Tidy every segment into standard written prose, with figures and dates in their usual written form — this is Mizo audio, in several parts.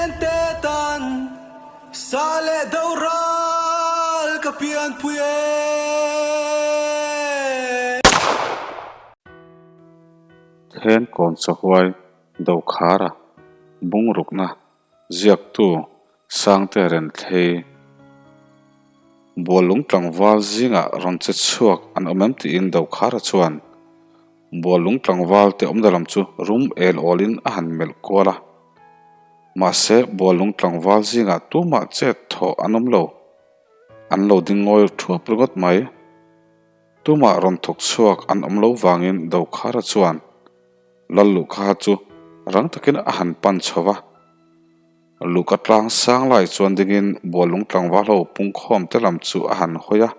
Zalente tan sa leh do ral ka pianpui e. Then kawn chahuai Dokhara bungrukna ziaktu Sangte Renthlei Buallung tlangval zingah rawn che chhuak an awm em tiin Dokhara chuan Buallung tlangval te awmna lam chu rum el awlin a han melh kual a. Mahse, Buallung tlangval zingah tumah chet thawh an awm lo. An lo ding ngawi thuap ringawt mai. Tumah rawn thawk chhuak an awm lo vangin Dokhara chuan Lalluhkha chu rang takin a han pan chho va. Luhka tlang sang lai chuan dingin Buallung tlangval ho pungkhawm te lam chu a han hawi a.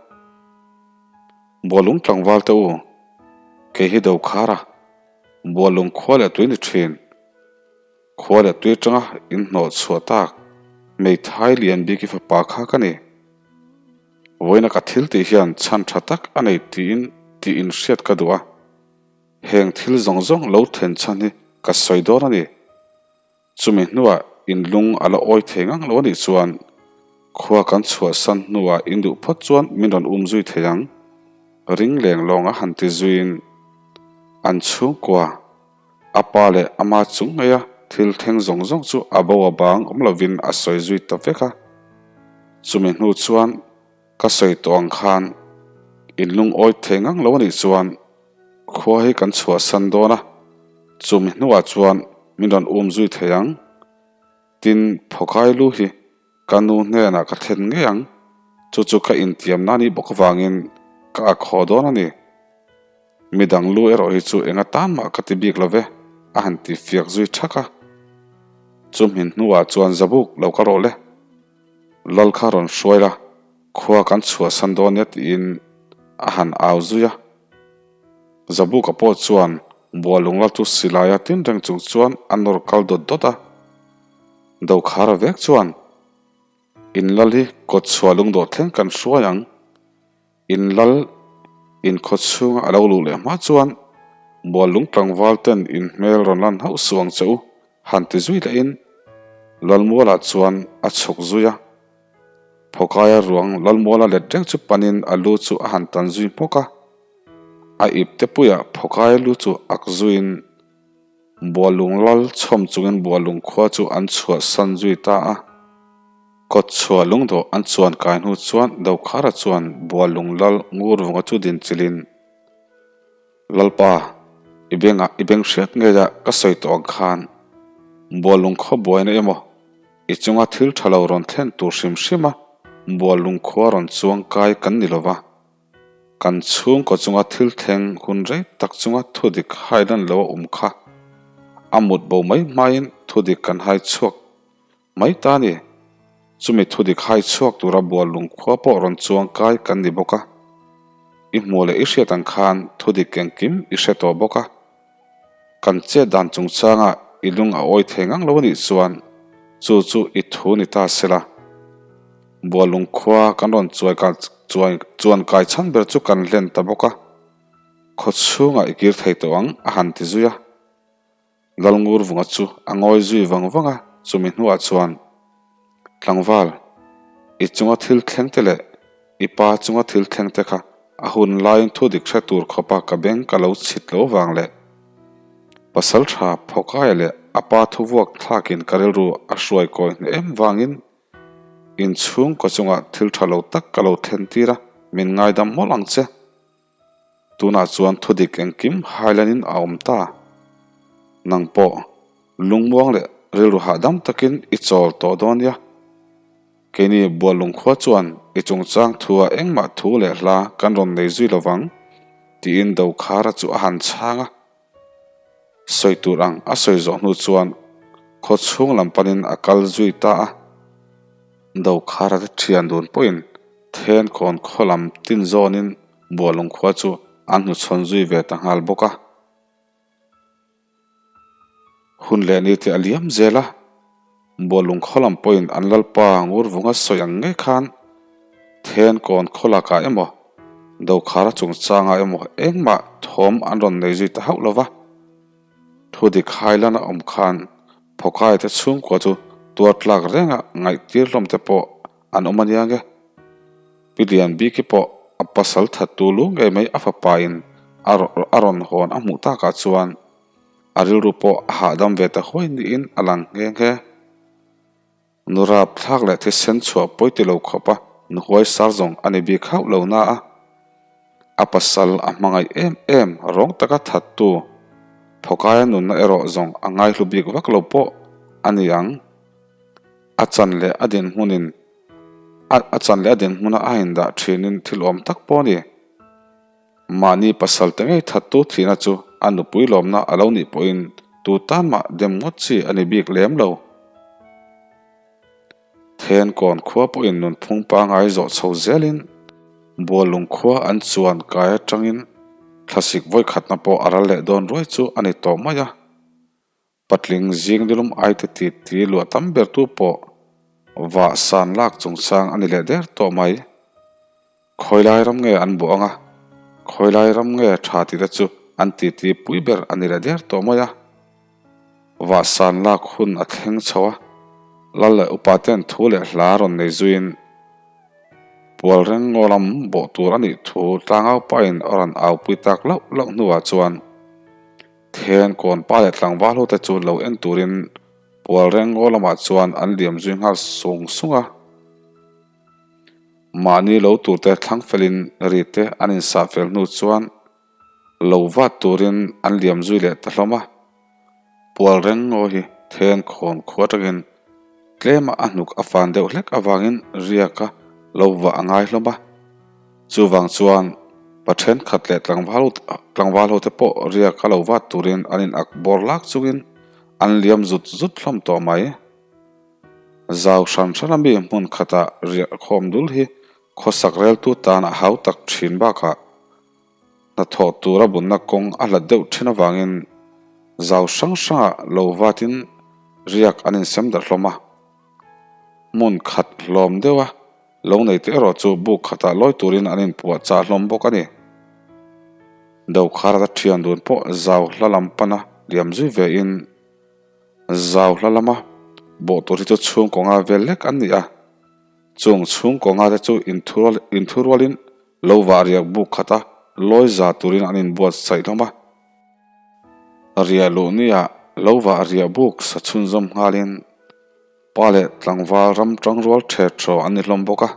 Bualung tlangval te u, kei hi Dokhar a, Bualung khua leh tui ni thin. Khua leh tui atanga in hnawh chhuah tak hmeithai lian bik i fapa kha ka ni. Vawiina ka thil tih hian chhan tha tak a nei tiin tih in hriat ka duh a, heng thil zawng zawng lo then chhan hi ka sawi dawn a ni. Chumi hnuah in lung a la awi thei ngang lo a nih chuan khua kan chhuahsan hnuah in duh phawt chuan min rawn um zui thei ang. Ring leng lawng a han ti zuiin an chhungkua, a pa leh ama chung ngeia thil thleng zawng zawng chu a bo a bang awm lovin a sawi zui ta vek a. Chumi hnu chuan ka sawi tawh ang khan in lung awi thei ngang lo a nih chuan Khua hi kan chhuahsan dawn a, chumi hnuah chuan min rawn um zui thei ang. Tin, Phawkai lu hi ka nu hnenah ka thlen ngei ang, chu chu ka intiam na nih bawk avangin ka ak haw dawn a ni. Midang lu erawh hi chu eng atan mah ka ti bik lo ve, a han ti fiak zui thak a. Chumi hnuah chuan Zabuk lo ka rawh le, Lal kha rawn hruai la, Khua kan chhuahsan dawn nia tiin a han au zui a. Zabuka pawh chuan Bualunga chu silaia tin reng chung chuan a nawr kal dawt dawt a. Dokhara vek chuan, In lal hi kawt chhuah lungdawh thleng kan hruai ang. In lal in khaw chhunga a lo luh leh hma chuan Bualung tlangval ten in hmel rawn lan hauh suh ang che u, han ti zui lehin Lalmualah chuan a chhuk zui a. Phawkaia ruang Lalmuala let reng chu panin a lu chu a han tan zui hmawk a. A ip te puiah Phawkaia lu chu ak zuiin Bualung lal chhawm chungin Bualung khua chu an chhuah san zui ta a. Kawt chhuah lungdawh an chuan kai hnu chuan Dokhara chuan Bualung lal Ngurvunga chu din chilhin, Lalpa, i bengah i beng hriat ngeia ka sawi tawh ang khan Bualung khaw buaina emaw I chunga thil tha lo rawn thlen tur hrim hrim a, Buallung khua rawn chuang kai kan ni lova. Kan chhungkaw chunga thil thleng hun rei tak chunga thudik hai lan lo a awm kha. A mut bo mai hmain thudik kan hai chhuak mai ta ni. Chumi thudik hai chhuak tura Buallung khua pawh rawn chuang kai kan ni bawk a. I hmuh leh i hriat ang khan thudik engkim i hre tawh bawk a. Kan chet dan chungchanga i lung a awi thei ngang lo a nih chuan chu chu i thu ni ta se la. Bualung khua kan rawn chuai kal chuai chuan kai chhan ber chu kan hlen ta bawk a, khaw chhungah i kir thei tawh ang a han ti zui a. Lalngurvunga chu a ngawi zui vang vang a, chumi hnuah chuan Tlangval, i chunga thil thleng te leh i pa chunga thil thleng te kha a hun laiin thu dik hre tur khawpa ka beng ka lo chhit lo vang leh pasal tha Phawkaia leh a pa thu vuak thlakin ka rilru a hruai kawi hneh em vangin inchhungkaw chunga thil tha lo tak ka lo thlen tir a, min ngaidam mawlh ang che. Tunah chuan thudik engkim hailanin a awm ta. Nang pawh lungmuang leh rilru hahdam takin i chawl tawh dawn nia. Keini Buallungkhua chuan i chungchang thua engmah thu leh hla kan rawn nei zui lovang, tiin Dokhara chu a han chhang a. Sawi tur ang a sawi zawh hnu chuan khaw chhung lam panin a kal zui ta a. Dokhara te thian dun pawhin Thenkawn khaw lam tin zawnin Bualung khua chu an hnuchhawn zui ve ta nghal bawk a. Hun leh ni te a liam zel a, Bualung khaw lam pawhin an lalpa Ngurvunga sawi ang ngei khan Thenkawn khaw lakah emaw, Dokhara chungchangah emaw engmah thawm an rawn nei zui ta hauh lo va. Thudik Highland a awm khan Phawkai te chhungkua chu Tuar tlak renga ngaihtir hlawm te pawh an awm a nia nge. Pi Lianbiki pawh a pasal thattu lu ngei mai a fapa in a rawn hawn a hmuh takah chuan a rilru pawh a hahdam ve ta huai niin a lang nghe nghe. Nu rapthlak leh thisen chhuah pawi ti lo khawp a nu huai sar zawng a ni bik hauh lo na a, a pasal a hmangaih em em rawng taka thattu Phawkaia nunna erawh zawng a ngaihlu bik vak lo pawh a ni ang. A chan leh a dinhmunin a chan leh a dinhmuna a indah thinin thil awm tak pawh a ni. Mahni pasal te ngei thattu thihna chu a nupui lawmna a lo nih pawhin tu tan mah dem ngawt chi a ni bik lem lo. Thenkawn khua pawhin nunphung pangai zawh chho zelin Buallung khua an chuan kai atangin thlasik vawikhatna pawh a ral leh dawn ruai chu a ni tawh mai a. Patling zing nilum aite ti ti luah tam ber tu pawh vah san lak chungchang a ni leh der tawh mai. Khawilai ram nge an buh ang a, khawilai ram nge tha tih te chu an ti ti pui ber a ni leh der tawh mai a. Vah san lak hun a thleng chho a, lal leh upa ten thu leh hla rawn nei zuiin pual reng ngaw lam bawh tur a nih thu tlangau pahin a rawn au pui tak lauh lauh hnuah chuan Then kawnpa leh tlangval ho te chu lo en turin pual rengaw lamah chuan an liam zui nghal sung sung a. Mahni lo tur te thlang felin ri te an insah fel hnu chuan lo vat turin an liam zui leh ta hlawm a. Pual rengaw hi then khawn khua atangin tlema a hnuk a fan deuh hlek avangin riaka lo vah a ngai hlawm a. Chuvang chuan pa thenkhat leh tlangval ho te pawh riak a lo vat turin an in ak bawr lak chungin an liam zut zut hlawm tawh mai. Zau hran hran a mi hmun khatah riah khawm dul hi khawsak reltu tan a hau tak thin bakah hnathawh tura bunna kawng a hlat deuh thin avangin zau hrang hrangah lo vatin riak an insem darh hlawm a. Hmun khat hlawm deuha Lo neite erawh chu buk khatah lawi turin an inpuah chah hlawm bawk a ni. Dokhara thian dun pawh zau hla lam pana liam zui vein zau hla lama bawh tur hi chu chhungkaw nga vel lek an ni a. Chung chhungkaw nga te chu inthurualin lo vah riak buk khata lawi za turin an inbuatsaih hlawm a. Riah luh nia lo vah riah buk sa chhunzawm nghalin Pa leh tlangval ram tangrual ṭhe ṭhaw an ni hlawm bawk a.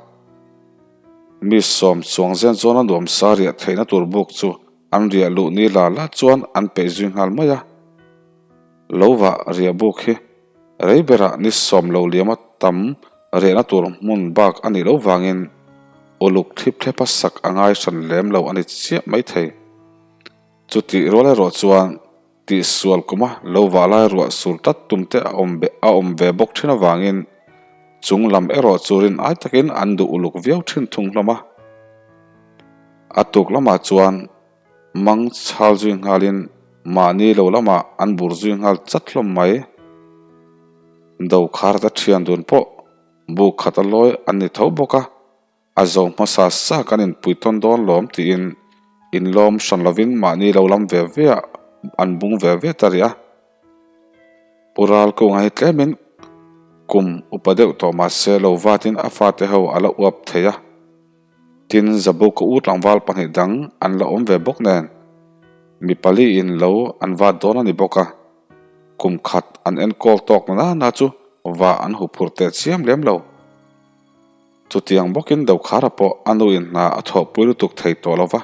Mi sawm chuang zen chuan a nuamsa riah theihna tur buk chu an riah luh ni la la chuan an peih zui nghal mai a. Lo vah riah buk hi rei berah ni sawm lo liama tam riahna tur hmun bak a nih loh vangin uluk thlip thlepa sak a ngai hran lem lo a ni chiah maithei. Chutih rual erawh chuan Tihsual kuma lo vah lai ruah sur tlat tum te a awm a awm ve bawk thin avangin chung lam erawh chu rin ai takin an duh uluk viau thin thung hlawm a. A tuk lamah chuan mang chhal zui nghalin mahni lo lamah an bur zui nghal chat hlawm mai. Dokhar te thian dun pawh buk khat a lawi an ni tho bawk a. A zo hmasa sa kan inpui tawn dawn lawm tiin inlawm hran lovin mahni lo lam ve ve ah an bung ve ve ta rih a. Pu Ralkunga hi tlemin kum upa deuh tawh mahse lo vatin a fate ho a la uap thei a. Tin, Zabuka u tlangval pahnih dang an la awm ve bawk nen mi pali in lo an vat dawn a ni bawk a. Kum khat an enkawl tawk na na chu vah an huphurh teh chiam lem lo. Chutiang bawkin Dokhara pawh a nuin hna a thawhpui lutuk thei tawh lo va,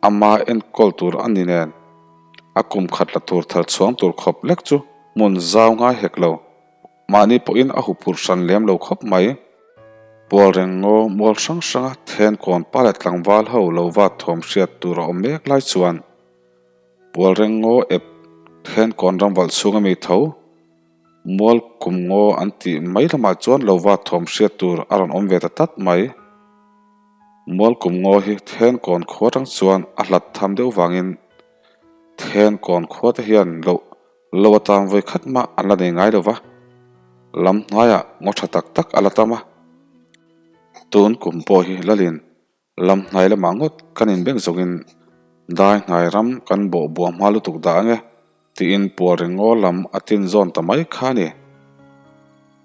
ama enkawl tur a ni nen, a kum khat la tur thar chhuang tur khawp lek chu hmun zau ngai hek lo. Mahni pawhin a huphurh hran lem lo khawp mai. Pual reng ngaw mual hrang hranga then kawn pa leh tlangval ho lo vat thawm hriat tur a awm mek lai chuan Pual reng ngaw ep then kawn ram valh chhung ami tho Mual kum ngaw an tih mai lamah chuan lo va thawm hriat tur a rawn awm ve ta tlat mai. Mual kum ngaw hi then kawn khua atang chuan a hlat tham deuh vangin then kawn khua te hian loh lo atan vawi khat mah an la nei ngai lo va, lam hnaiah ngaw tha tak tak a la tam a. Tun kum pawh hi lalin Lam hnai lamah ngawt kan inbeng zawngin dai hnai ram kan bawh buah hma lutuk dah ange tiin pual ringaw lam a tin zawn ta mai kha a ni.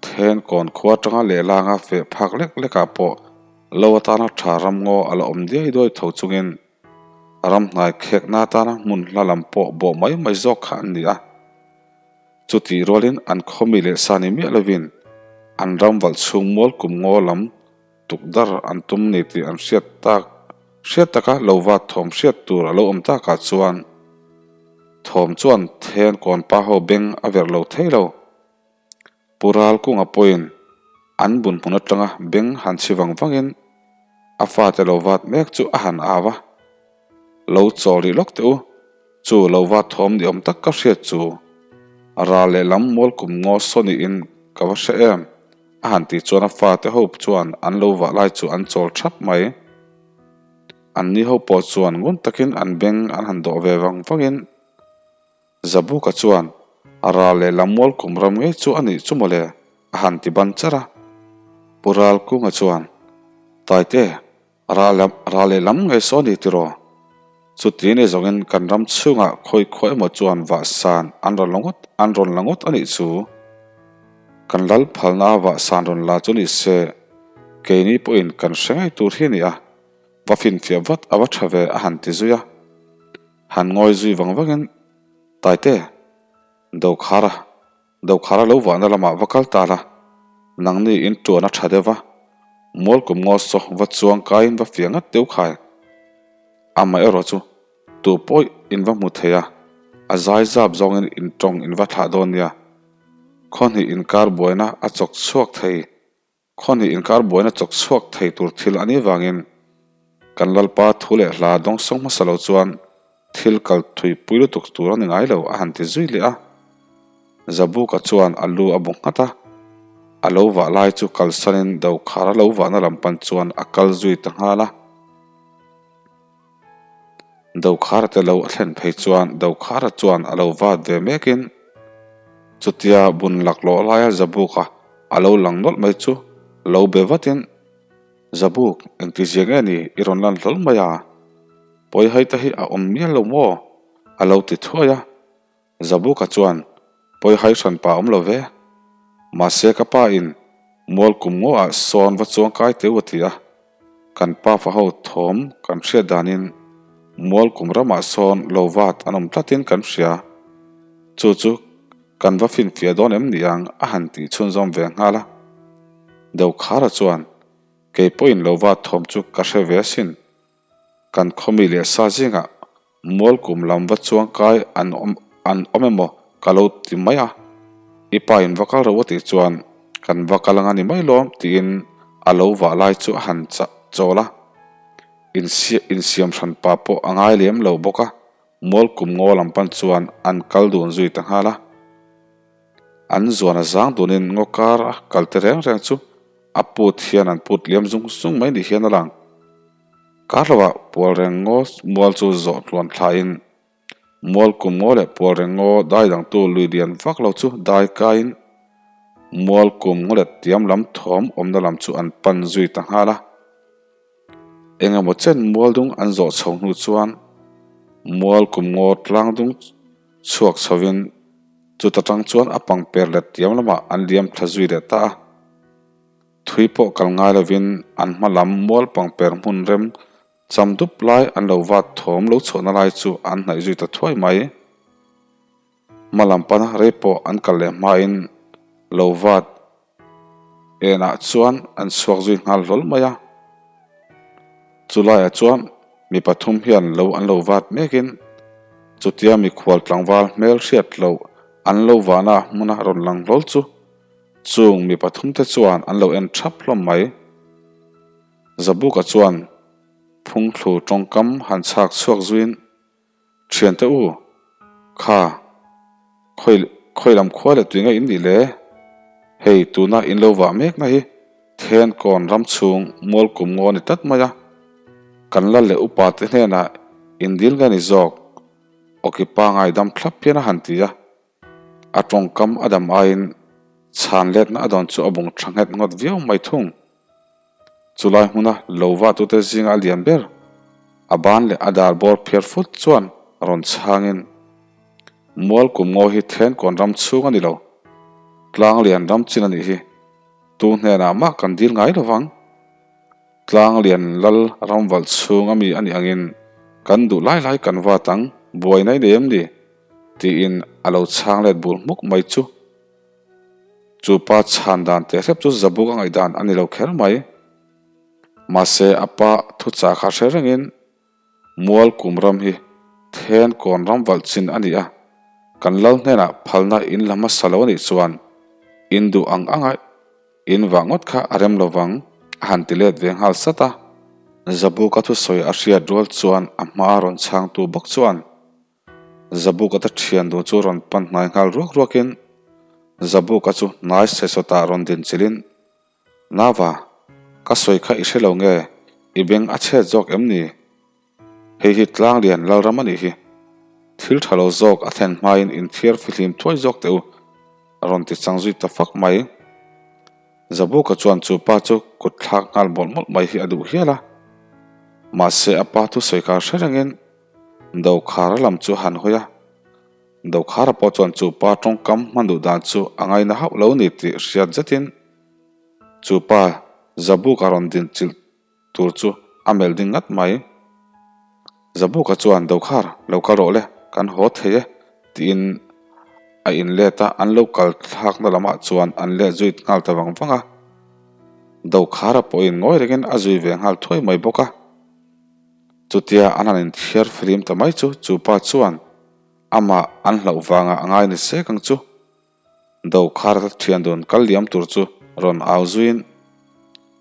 Thenkawn khua atanga lehlanga feh phak lek lekah pawh lo atana tha ramngaw a la awm diai duai tho chungin ramhnai khekna atana hmun hla lam pawh bawh mai mai zawk kha an ni a. Chutih rualin an khawmi leh sa ni miah lovin an ram valh chhung mual kum ngaw lam tukdar an tum ni tih an hriat tak hriat taka lo vat thawm hriat tur a lo awm takah chuan thawm chuan Thenkawn pa ho beng a verh lo thei lo. Pu Ralkunga pawhin an bun hmun atanga beng han chhi vang vangin a fate lo vat mek chu a han au a, Lo chaw rih lawk teh u, chu lo vat thawm ni awm tak ka hriat chu ral lehlam mual kum ngaw saw niin ka va hre em a han tih chuan a fate ho chuan an lo vah lai chu an chawl thap mai. Anni ho pawh chuan ngun takin an beng an han dawh ve vang vangin Zabuka chuan, A ral leh lam mual kum ram ngei chu a nih chu mawle, a han ti ban charh a. Pu Ralkunga chuan, Taite, ral ral leh lam ngei saw a ni tiraw? Chuti ni zawngin kan ram chhungah khawi khaw emaw chuan vah san an rawn la ngawt an rawn la ngawt a nih chu. Kan lal phalna a vah san rawn la chu ni se, keini pawhin kan hre ngei tur hi a ni a, va finfiah vat a va tha ve a han ti zui a. Han ngawi zui vang vangin, Taite, Dokhara, Dokhara lo vahna lamah va kal ta la, nangni in tuan a tha deuh va, mual kum ngaw saw va chuang kaiin va fiah ngat deuh khai. Amaherawh chu tu pawh in va hmu thei a, a zai zap zawngin in tawng in va thlah dawn nia. Khawhnih inkar buaina a chawk chhuak thei. Khawhnih inkar buaina chawk chhuak thei tur thil a nih vangin kan Lalpa thu leh hla dawngsawng hmasa lo chuan thil kal thui pui lutuk tur a ni ngai lo a han ti zui leh a. Zabuka chuan a lu a bu nghat a, a lo vah lai chu kalsanin Dokhara lo vahna lam pan chuan a kal zui ta nghal a. Dokhara te lo a thlen phei chuan Dokhara chuan a lo vat ve mekin chutia bun laklawh laia Zabuka a lo lang nawlh mai chu lo be vatin, Zabuk, engtizia nge ni i rawn lan hlawl mai a? Pawihaita hi a awm mial lo maw? a lo ti thuai a. Zabuka chuan, Pawi hai hran pa awm lo ve. Mahse ka pa in mual kum ngaw ah sawn va chuang kai teu a ti a. Kan pa fa ho thawm kan hriat danin mual kum ramah sawn lo vat an awm tlatin kan hria. Chu chu kan va finfiah dawn em ni ang a han tih chhunzawm ve nghal a. Dokhara chuan, Kei pawhin lo vat thawm chu ka hre ve asin. Kan khawmi leh sa zingah mual kum lam va chuang kai an awm an awm emaw ka lo ti mai a, i pa in va kal ro a tih chuan kan va kal anga ni mai lawm tiin a lo vah lai chu a han chah chawl a, insiam hran pa pawh a ngai lem lo bawk a, mual kum ngaw lam pan chuan an kal dun zui ta nghal a. An zuan a zang dunin ngaw kar a kal te reng reng chu a put hian an put liam zung zung mai ni hian a lang. Kar lovah pual reng ngaw mual chu zawh tluan thlaiin mual kum ngaw leh pual reng ngaw dai dangtu lui lian vak lo chu dai kaiin mual kum ngaw leh tiam lam thawm awmna lam chu an pan zui ta nghal a. Engemaw chen mual dung an zawh chho hnu chuan mual kum ngaw tlang dung chhuak chhovin chuta tang chuan a pangper leh tiam lamah an liam thla zui leh ta a. Thui pawh kal ngai lovin an hma lam mual pangper hmun rem cham dup lai an lo vat thawm lo chhuahna lai chu an hnaih zui ta thuai mai. Hma lam pana rei pawh an kal leh hmain lo vat enah chuan an chhuak zui nghal hlawl mai a. Chulaiah chuan mi pathum hian lo an lo vat mekin chutia mikhual tlangval hmel hriat loh an lo vahna hmuna rawn lang hlawl chu Chung mi pathumte chuan an lo en thap hlawm mai. Zabuka chuan phungthlu tawngkam han chhak chhuak zuiin, Thiante u, kha, khawi khawi lam khua leh tui nge in nih le? Hei, tuna in lo vah mekna hi Thenkawn ram chhung mual kum ngaw a ni tlat mai a. Kan lal leh upate hnenah in dil nge ni zawk? Awki pangai dam thlap hian a han ti a. A tawngkam a dam aiin chhan letna a dawn chu a bung tha nghet ngawt viau mai thung. Chulai hmuna lo vahtute zinga a lian ber, a ban leh a dar bawr phiar fut chuan rawn chhangin, Mual kum ngaw hi Thenkawn ram chhung a ni lo, tlang lian ram chin a nih hi. Tu hnenah mah kan dil ngai lo vang. Tlanglian lal ramvalh chhung ami a nih angin kan duh lai lai kan vat ang, buai nai nei em ni? tiin a lo chhang let bur hmuk mai chu. Chu pa chhan dan teh hrep chu Zabuk a ngaihdan a ni lo kher mai. Mahse a pa thuchah kha hre rengin Mual kum ram hi then kawn ram valh chin a ni a, kan lal hnenah phalna in la hmasa lo a nih chuan in duh ang anga in vah ngawt kha a rem lo vang a han ti let ve nghal sat a. Zabuka thusawi a hriat rual chuan a hmaa rawn chhangtu bawk chuan Zabuka ta thian duh chu rawn pan hnai nghal ruak ruakin Zabuka chu hnai sesawtah rawn din chilhin Nava, ka sawi kha i hre lo nge, i beng a chhet zawk em ni? Hei hi Tlanglian Lalram a nih hi. Thil tha lo zawk a thlen hmain inthiar fihlim thuai zawk teh u, a rawn ti chang zui ta fak mai. Zabuka chuan chu pa chu kut thlak nghal mawlh mawlh mai hi a duh hial a. Mahse a pa thusawi kha hre rengin Dokhara lam chu a han hawi a. Dokhara pawh chuan chu pa tawngkam hman duh dan chu a ngaina hauh lo ni tih hriat zetin chu pa Zabuka rawn din chilh tur chu a melh ding ngat mai. Zabuka chuan Dokhar lo kal rawh le, kan haw thei e tiin a inlet a, an lo kal thlakna lamah chuan an let zui nghal ta vang vang a. Dokhara pawhin ngawi rengin a zui ve nghal thuai mai bawk a. Chutia an han inthiar flim ta mai chu chu pa chuan amah an hlauh vanga a ngai ni sek ang chu. Dokhar thian dun kal liam tur chu rawn au zuiin,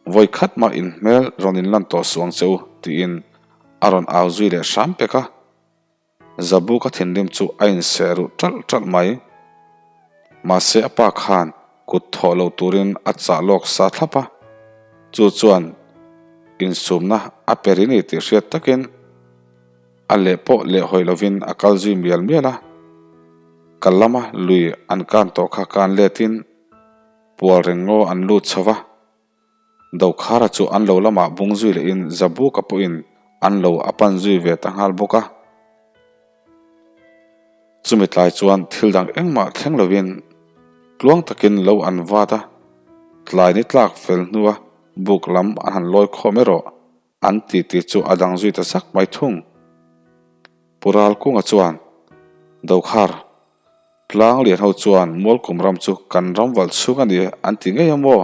Vawi khat mah in hmel rawn inlan tawh suh ang che u, tiin a rawn au zui leh hram pek a. Zabuka thinrim chu a inseh ruh ṭalh ṭalh mai. Mahse a pa khan kut thawh lo turin a chah lawk sa thlap a, chu chuan insumna a pe ri ni tih hriat takin a leh pawh leh hawi lovin a kal zui mial mial a. Ka lama lui an kan tawh kha kan letin pual reng ngaw an lut chho va. Dokhara chu an lo lamah bung zui lehin Zabuka pawhin an lo a pan zui ve ta nghal bawk a. Chumi tlai chuan thil dang engmah thleng lovin tluang takin lo an vat a, tlai ni tlak fel hnua buk lam an han lawi khawm erawh an ti tih chu a dang zui ta zak mai thung. Pu Ralkunga chuan, Dokhar, tlang lian ho chuan Mualkum ram chu kan ram valh chhung a ni an ti ngei a maw?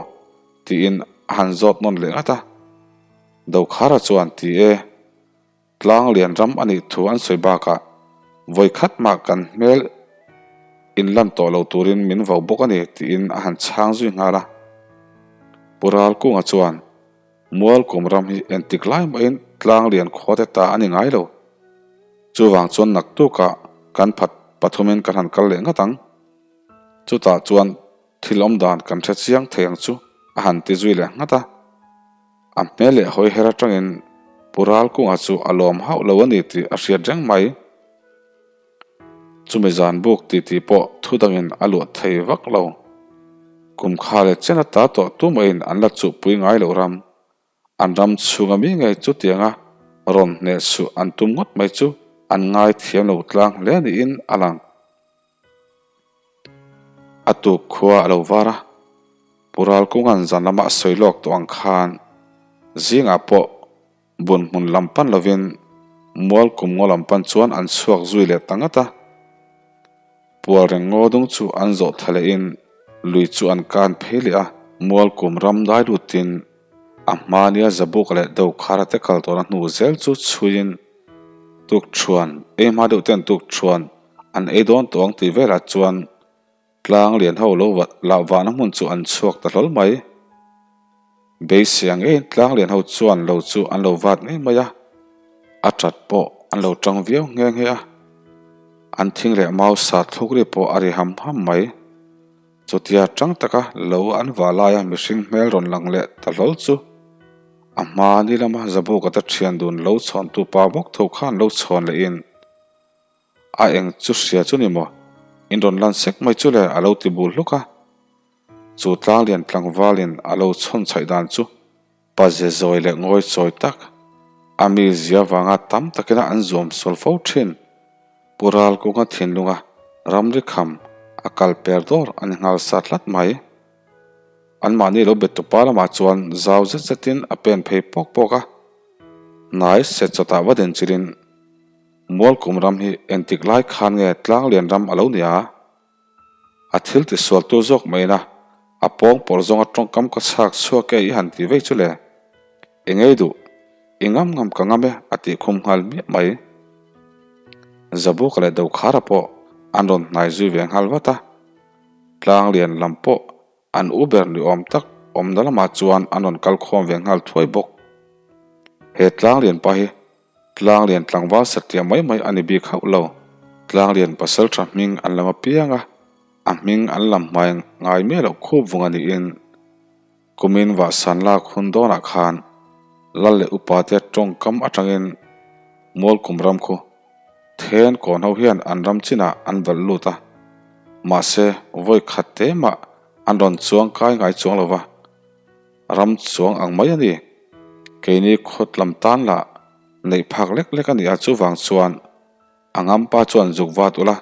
tiin a han zawt nawn leh ngat a. Dokhara chuan, Ti e, tlang lian ram a nih thu an sawi bakah vawi khat mah kan hmel inlan tawh lo turin min vo bawk a ni tiin a han chhang zui nghal a. Pu Ralkunga chuan, Mualkum ram hi entik lai mahin tlang lian khua te ta a ni ngai lo. Chuvang chuan naktukah kan phat pathumin kan han kal leh ngat ang. Chutah chuan thil awm dan kan hre chiang thei ang chu a han ti zui leh nghat a. A hmel leh hawi her atangin Pu Ralkunga chu a lawm hauh lo a ni tih a hriat reng mai. Chumi zan buk titi pawh thu dangin a luah thei vak lo. Kum kha leh chen ata tawh tumahin an la chuhpui ngai loh ram. An ram chhunga mi ngei chutianga rawn hneh suh an tum ngawt mai chu an ngai thiam lo tlang hle niin a lang. A tuk khua a lo var a, Pu Ralkunga'n zan lama a sawi lawk tawh ang khan zingah pawh Bun hmun lam pan lovin mual kum ngaw lam pan chuan an chhuak zui leh ta ngat a. Pual reng ngaw dung chu an zawh tha lehin lui chu an kan phei leh a, mual kum ram dai lutin a hma nia Zabuka leh Dokhara te kal tawhna hnu zel chu chhuiin tukṭhuan ei hma deuh ten tukṭhuan an ei dawn tawh ang tih velah chuan Tlang lian ho lo lah vahna hmun chu an chhuak ta hlawl mai. Beisei ang ngeiin tlang lian ho chuan lo chu an lo vat ngei mai a, a tat pawh an lo tang viau nghe nghe a. An thing leh mau sa thluk ri pawh a ri ham ham mai. Chutia tang taka lo an vah laia mihring hmel rawn lang leh ta hlawl chu a hma ni lama Zabuka te thian dun lo chhawntu pa bawk tho khan lo chhawn lehin A eng chu hria chu ni maw? In rawn lan sek mai chu le a lo ti bul hluk a. Chu tlanglian tlangvalin a lo chhawn chhaih dan chu pa ze zawi leh ngawi chawi tak, a mi zia vanga tam takina an zuam sual fo thin. Pu Ralkunga thinlunga ramri kham a kal per dawr a ni nghal sa tlat mai. Anmahni lo bet tupa lamah chuan zau zet zetin a pen phei pawk pawk a. Hnai set chawtah va den chilhin Mualkum ram hi entik lai khan nge Tlanglian ram a lo ni a? A thil tisualtu zawk maina a pawng pawrh zawnga tawngkam ka chhak chhuak e i han ti vei chu le. I ngei duh, i ngam ngam ka ngam e a tih khum nghal miah mai. Zabuka leh Dokhara pawh an rawn hnai zui ve nghal vat a. Tlanglian lam pawh An u ber ni awm tak awmna lamah chuan an rawn kal khawm ve nghal thuai bawk. He tlanglian pa hi tlanglian tlangval satliah mai mai a ni bik hauh lo. Tlanglian pasal tha hming an lam apiang a, a hming an lam hmai ngai miah loh khup vunga niin kumin vahsan lak hun dawnah khan lal leh upate tawngkam atangin Mualkum ram khu Then kawn ho hian an ram chinah an valh lut a, mahse vawi khat te mah an rawn chuang kai ngai chuang lo va, ram chuang ang mai a ni. Keini khawt lam tan lah neih phak lek lek a ni a, chuvang chuan a ngampa chuan zuk vat ula,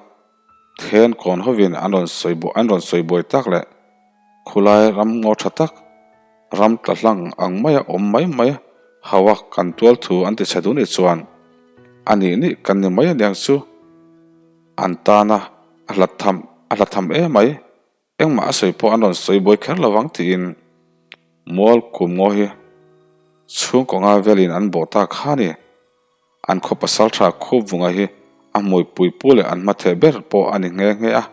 Then kawn hovin an rawn sawi buai an rawn sawi buai tak leh khulai ram ngaw tha tak, ram tla hlang ang maia awm mai mai hauha kan tual thu an ti chhe dun i chuan a nih nih kan ni mai aniang chu an tana a hlat tham a hlat tham em mai. Engmah a sawi pawh an rawn sawi buai kher lo vang tiin mual kum ngaw hi chhungkaw nga velin an bawh ta kha a ni. An khaw pasal tha khup vunga hi a hmuipui pu leh an hmatheh ber pawh a ni nghe nghe a.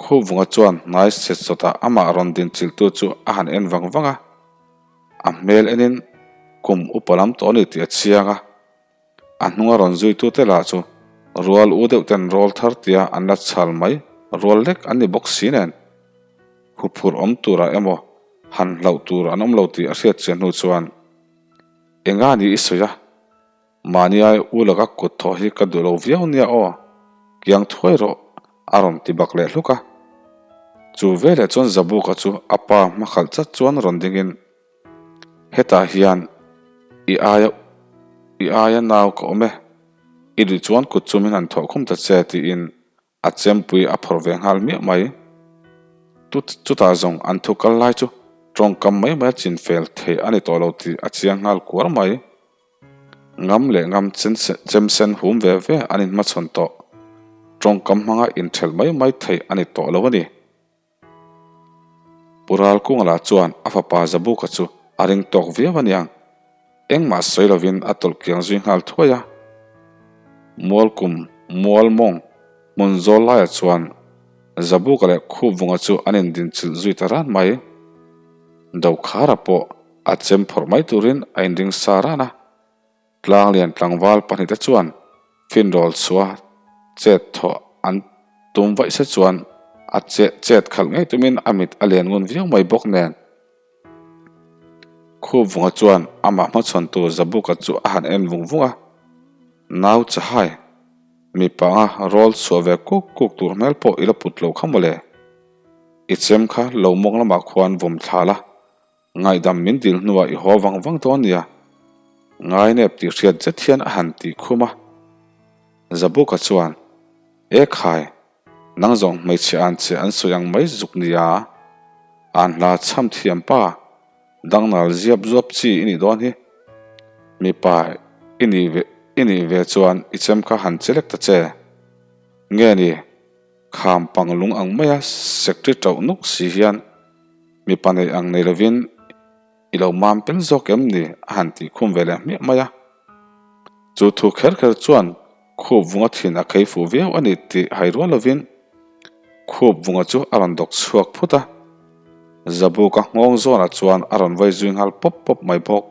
Khup vunga chuan hnai set sawtah amah rawn din chilhtu chu a han en vang vang a. A hmel enin kum upa lam tawh a ni tih a chiang a. A hnunga rawn zuitute lah chu rual u deuh ten rawl thar tia an la chhal mai rual lek an ni bawk si nen. Huphurh awm turah emaw han hlauh tur an awm lo tih a hriat chian hnu chuan Enga ni i sawi a? Mahni ai u laka kut thawh hi ka duh lo viau nia aw, kiang thuai rawh a rawn ti bak leh hluk a. Chu veleh chuan Zabuka chu a pa hmakhalh chat chuan rawn dingin Hetah hian i aia i aia nau ka awm e, i duh chuan kut chu min han thawh khum ta che tiin a chempui a phawrh ve nghal miah mai. Chutah zawng an thu kal lai chu tawngkam mai mai a chin fel thei a ni tawh lo tih a chiang nghal kuar mai. Ngam leh ngam chemsen hum ve ve an inhmachhawn tawh. Tawngkam hmanga inthelh mai mai theih a ni tawh lo a ni. Pu Ralkunga lah chuan a fapa Zabuka chu a ring tawk viau a niang. Engmah sawi lovin a tawlh kiang zui nghal thuai a. Mualkum Mualmawng hmun zawl laiah chuan Zabuka leh Khupvunga chu an indinchilh zui ta ran mai. Dokhara pawh a chem phawrh mai turin a inring sa ran a. Tlanglian tlangval pahnihte chuan finrawl chhuah chet thawh an tum vaih se chuan a che chet khalh ngei tumin a mit a lian ngun viau mai bawk nen. Khupvunga chuan amah hmachhawntu Zabuka chu a han en vung vung a, Nau Chahai, mipa anga rawl chhuah ve kuk kuk tur hmel pawh i la put lo kha mawle. I chem kha lo mawng lamah khuan vawm thla la, Ngaihdam min dil hnuah i haw vang vang dawn nia. Ngainep tih hriat zet hian a han tih khum a. Zabuka chuan, E khai, nang zawng hmeichhe an che an sawi ang mai zuk nia. An hla chham thiam pa, dangnal ziap zuap chi i nih dawn hi. Mipa i nih ve i nih ve chuan i chem kha han che lek ta che. Nge ni, kham pang lung ang maia secretary tauh nuk si hian mipa nei ang nei lovin i lo mam pel zawk em ni a han tih khum ve leh hmiah mai a. Chu thu kher kher chuan khup vunga thin a khei fuh viau a ni tih hai rual lovin khup vunga chu a rawn dawk chhuak phut a. Zabuka nghawng zawnah chuan a rawn vawi zui nghal pawp pawp mai bawk.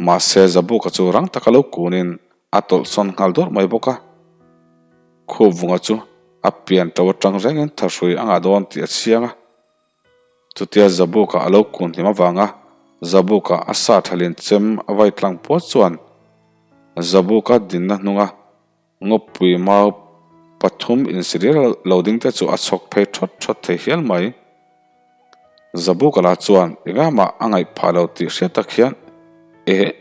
Mahse Zabuka chu rang taka lo kunin A tawlhsawn nghal dawrh mai bawk a. Khupvunga chu a pian to atang rengin thahrui a ngah dawn tih a chiang a. Chutia Zabuka a lo kun hlim avanga Zabuka a sa thalin chem a vai tlang puat chuan Zabuka dinna hnunga ngawpui mau pathum insirial lo ding te chu a chhawk phei thawt thawt thei hial mai. Zabuka lah chuan engah mah a ngaih phah lo tih hriat tak hian, Ehh.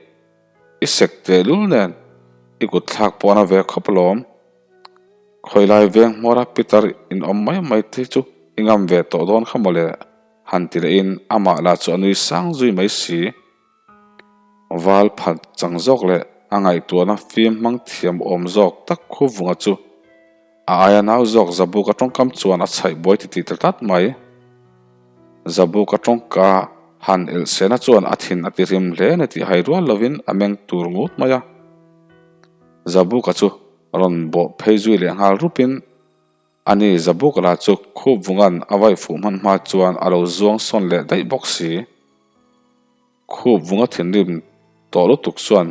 I sek tehlul nen i kut thlak pawh a na ve khawp alawm. Khawilai veng hmawra pitar in awm mai mai te chu i ngam ve tawh dawn kha mawle. han ti lehin amah lah chu a nui sang zui mai si. Val phat chang zawk leh a ngaihtuahna fim hmang thiam awm zawk tak Khuvunga chu a aia nau zawk Zabuka tawngkam chuan a chhaih buai titih ta tlat mai. Zabuka tawngka han elh sena chuan a thin a ti rim hle ni tih hai rual lovin a meng tur ngut mai a. Zabuka chu rawn bawh phei zui leh nghal rupin Ani Zabuk lah chu khup vungan a vaih fuh hman hma chuan a lo zuang sawn leh daih bawk si. Khup vunga thinrim tawh lutuk chuan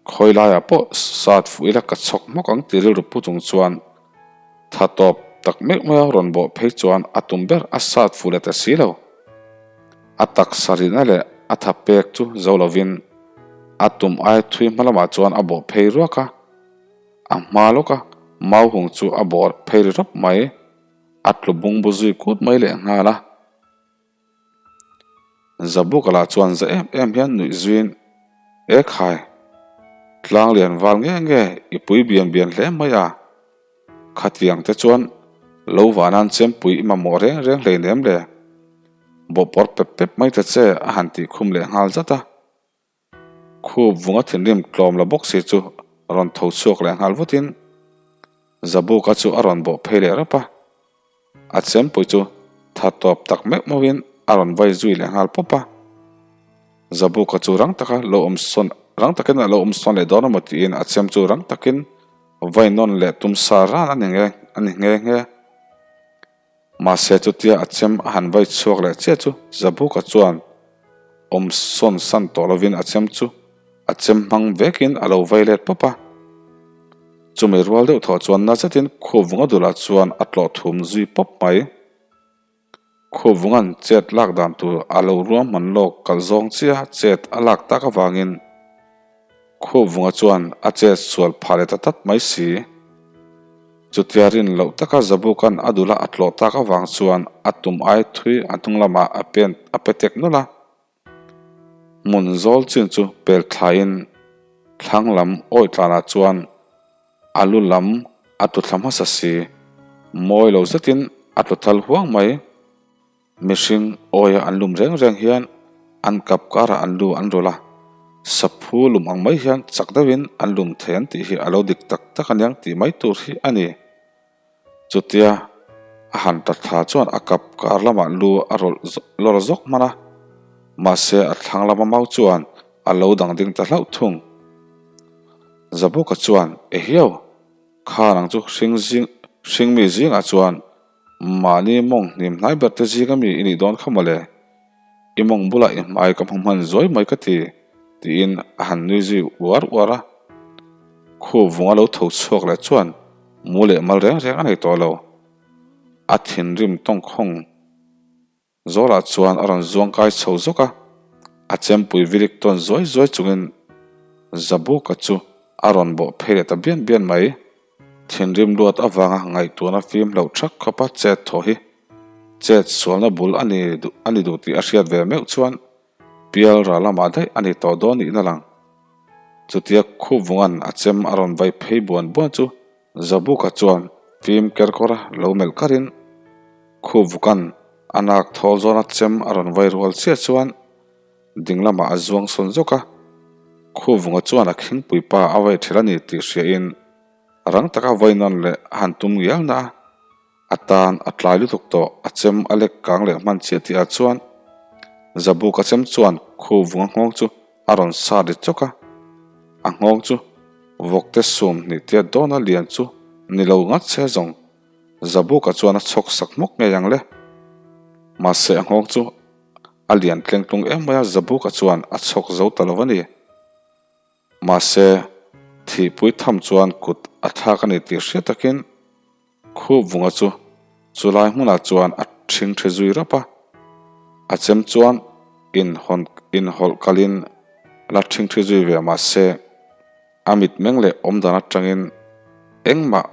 khawi laiah pawh sat fuh ila ka chhawk hmawk ang ti rilru pu chung chuan tha tawp tak meuh meuh a rawn bawh phei chuan a tum ber a sat fuh leh ta si lo. A taksa rihna leh a tha pek chu zo lovin a tum ai thui hma lamah chuan a bawh phei ruak a. A hma lawka mau hung chu a bawr phei ri rawp mai, a tlu bung bu zui kut mai leh nghal a. Zabuka lah chuan za em em hian nuih zuiin, E khai, tlang lian val nge nge i pui bian bian hle mai a, khatiang te chuan lo vanan chempui i mamawh reng reng hleinem le, bawhpawr pep pep mai ta che a han tih khum leh nghal zat a. Khup vunga thinrim tlawm la bawk si chu rawn tho chhuak leh nghal vutin Zabuka chu a rawn bawh phei leh rap a, a chempui chu tha tawp tak meuh meuhin a rawn vai zui leh nghal pawp a. Zabuka chu rang taka lo awm sawn rang takin a lo awm sawn leh dawn emaw tiin a chem chu rang takin vai nawn leh tum sa ran a ni nghe a ni nghe nghe. Mahse chutia a chem a han vai chhuak leh chiah chu Zabuka chuan awm sawn san tawh lovin a chem chu a chem hmang vekin a lo vai let pawp a. Chumi rual deuh thawh chuan na zetin Khuvunga dulah chuan a tlawh thum zui pawp mai. Khuvunga'n chet lak dan tur a lo ruahman lawk kalh zawng chiah chet a lak tak avangin Khuvunga chuan a chet sual phah leh ta tlat mai si. Chutia rin loh taka Zabuka'n a dula a tlawh tak avang chuan a tum ai thui a hnung lamah a pen a pe tek nawlh a. Hmun zawl chin chu pel thlaiin thlang lam awi tlanah chuan a lu lam a tlu thla hmasa si. Mawi lo zetin a tlu thal huang mai. Mihring awia an lum reng reng hian an kap karah an lu an rawlh a, saphu lum ang mai hian chak deuhin an lum thei an tih hi a lo dik tak tak aniang tih mai tur hi a ni. Chutia a han ta thla chuan a kap kar lamah lu a rawlh lawr zawk hman a, mahse a thlang lama mau chuan a lo dang ding ta hlauh thung. Zabuka chuan, Ehiau! Khan ang chu hring zing hring mi zingah chuan mahni mawng hnim hnai ber te zing ami i nih dawn kha mawle. I mawng bulah i hmai ka hmu hman zuai mai ka ti, tiin a han nui zui uar uar a. Khu vunga lo tho chhuak leh chuan mu leh mal reng reng a nei tawh lo. A thinrim tawngkhawng. Zawlah chuan a rawn zuang kai chho zawk a, a chempui vilik tawn zuai zuai chungin Zabuka chu a rawn bawh phei leh ta bian bian mai. Thinrim luat avanga ngaihtuahna fim hlauh thak khawpa chet thaw hi chet sualna bul a ni duh a ni duh tih a hriat ve meuh chuan pial ral lamah daih a ni tawh dawn niin a lang. Chutia Khupvunga'n a chem a rawn vai phei buan buan chu Zabuka chuan fim kerkawra lo melh karin Khuvukan a nak thawl zawna chem a rawn vai rual chiah chuan ding lamah a zuang sawn zawk a. Khuvunga chuan a khingpui pa a vai ṭhel a ni tih hriain rang taka vai nawn leh a han tum ngial na a. A tan a tlai lutuk tawh, a chem a lek kang leh hman chiah tih ah chuan Zabuka chem chuan Khuvunga nghawng chu a rawn sa ri chawk a, a nghawng chu vawkte sum hnih tiat dawna lian chu ni lo ngat se zawng Zabuka chuan a chhawk sak hmawk ngei ang le. Mahse a nghawng chu a lian tlengtlung em mai a, Zabuka chuan a chhawk zo ta lo a ni. Mahse thihpui tham chuan kut a thlak a ni tih hriat takin Khup vunga chu chulai hmunah chuan a ṭhing ṭhi zui rap a, a chem chuan inhawn inhawlh kalin la ṭhing ṭhi zui ve mahse a mitmeng leh awmdan aṭangin engmah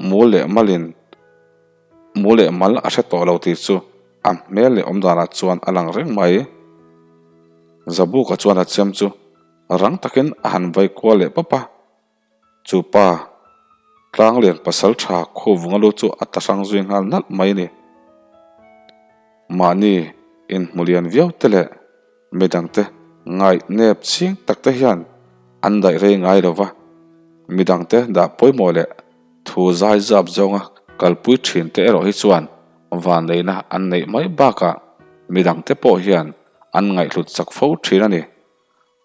mu leh malin mu leh mal a hre tawh lo tih chu a hmel leh awmdanah chuan a lang reng mai. Zabuka chuan a chem chu rang takin a han vai kual leh pawp a. Chu pa, Tlanglian pasal tha Khuvunga lu chu a ta hrang zui nghal nalh mai a ni. Mahni. Inhmu lian viau te leh midangte ngaihnep ching tak te hian an daih rei ngai lo va, midangte dah pawimawh leh thu zai zap zawnga kalpui thin te erawh hi chuan vanneihna an neih mai bakah midangte pawh hian an ngaihhlut chak fo thin a ni.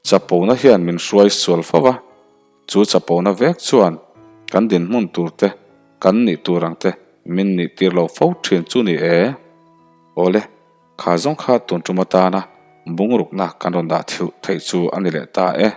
Chapona hian min hruai sual fo va, chu chapona vek chuan kan dinhmun tur te, kan nih tur ang te min nih tir lo fo thin chu ni e. Awle, kha zawng kha tun tum atana bungrukna kan rawn dah thiuh theih chu a ni leh ta e.